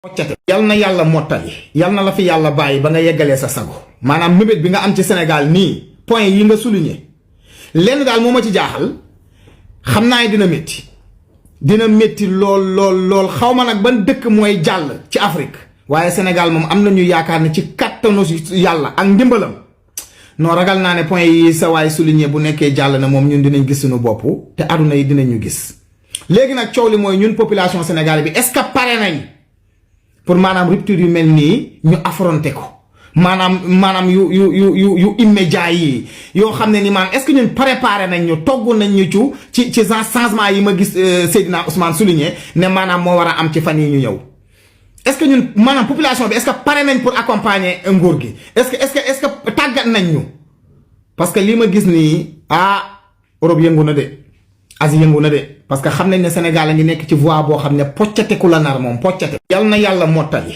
moccate yal na yàlla mottali yal na la fi yàlla bàyyi ba nga yeggalee sa sago maanaam mébét bi nga am ci Sénégal nii point yi nga souligné lenn daal moo ma ci jaaxal xam naa dina métti lool xaw ma nag ban dëkk mooy jàll ci Afrique waaye Sénégal moom am nañu yaakaar ne ci kattanu yàlla ak ndimbalam non ragal naa ne point yi sa waay souligné bu nekkee jàll na moom ñun dinañ gis suñu bopp te aduna yi dinañu gis léegi nag coow li mooy ñun population sénégalaise bi est-ce que pare nañ pour maanaam rupture yu mel nii ñu affronter ko maanaam yu immédiat yi yoo xam ne ni maanaam est-ce que ñun préparé nañ ñu togg nañ ñu ci changement yi ma gis Seydina Ousmane souligné ne maanaam moo war a am ci fan yi ñu ñëw est-ce que ñun maanaam population bi est-ce que pare nañ pour accompagner nguur gi est-ce que tàggat nañ ñu parce que lii ma gis nii Europe yëngu na de Asie yëngu na de parce que xam nañ ne Sénégal a ngi nekk ci voie boo xam ne poccate ku la nar moom poccate yal na yàlla mottali